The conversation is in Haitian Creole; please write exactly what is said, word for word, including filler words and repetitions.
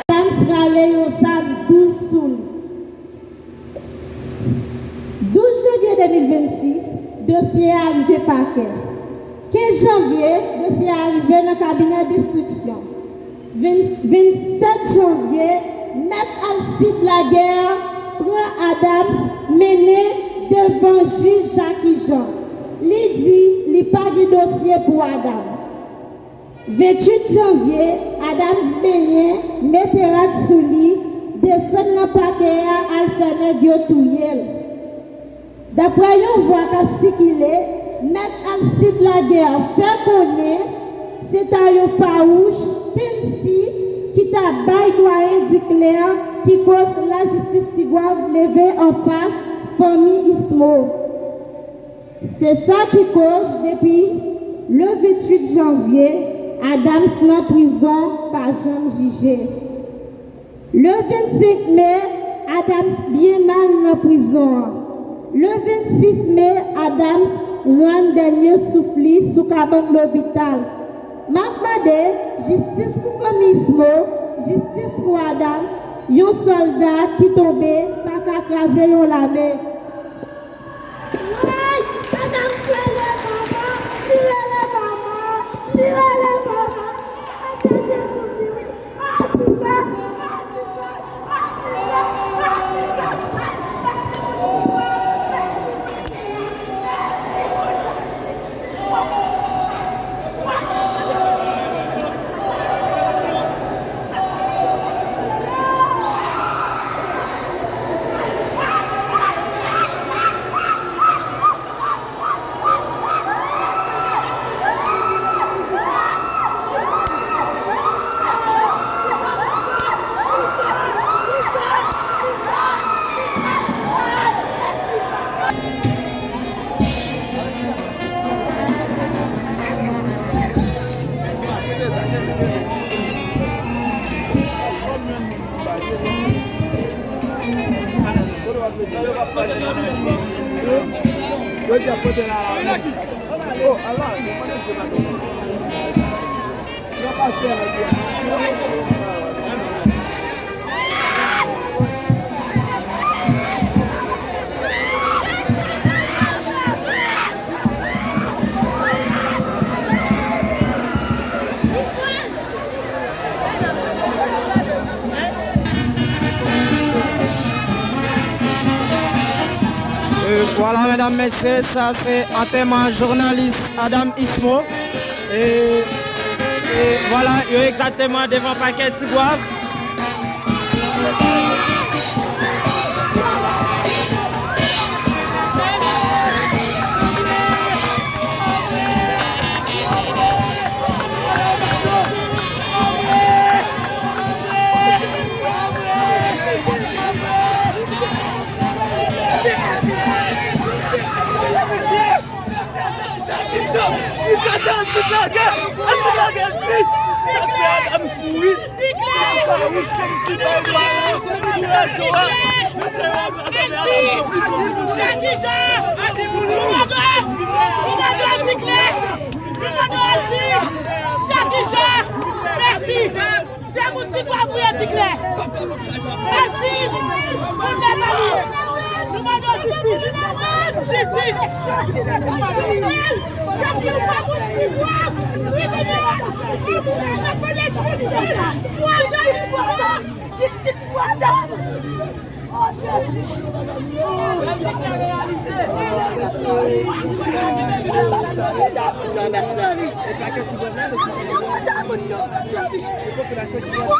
Adams rale yon zam douz sou li. Douz janvye de mil vennsis, dosye a rive pakè. Kenz janvye, dosye a rive nan kabinè enstriksyon. Ven-, vennsèt janvye, Mèt Alcide Laguerre pran Adams mennen devan jij Jacky Jean. Li di li pa gen dosye pou Adams. Venntuit janvye, Adams benyen, mete rad sou li, desann nan pakè a al fè nèg yo touye l. Daprè yon vwa k ap sikile, Mèt Alcide Laguerre fè konnen se ta yon fawouch Tennessee ki ta bay dwayen Duclair ki koz lajistis Tigwav leve anfas fanmi Ismo. Se sa ki koz depi le venntuit janvye, Adams nan prizon pa janm jije. Le vennsenk me, Adams byen mal nan prizon an. Le vennsis me, Adams rann dènye souf li sou kabann lopital. M ap mande jistis pou fanmi Ismo, jistis pou Adams, yon sòlda ki tonbe pa ka kraze yon lame. Woy! Adams rele manman, li rele manman, li rele manman. Adams soufri wi. E, vwala, medam, mesye, sa se antèman jounalis Adams Ismo. E, e vwala, yo egzakteman devan pakè Tigwav. Kòchè, Antik lage! Antik lage, Antik! Sa k fè Adams mouri? Sa k fè Adams mouri? Sou rezo a, mesye yo ap fè Adams prizon. Chak jou! Ou mande Antik lè! Ou mande Antik! Chak jou! Mèsi! Se moun ki dwe mouri Antik lè! Mèsi! Moun dèvalye! Nou mande jistis! Jistis! Jistis pou Adam! Jistis pou Adam! Oh, Jezi! Mèsi! Mèsi!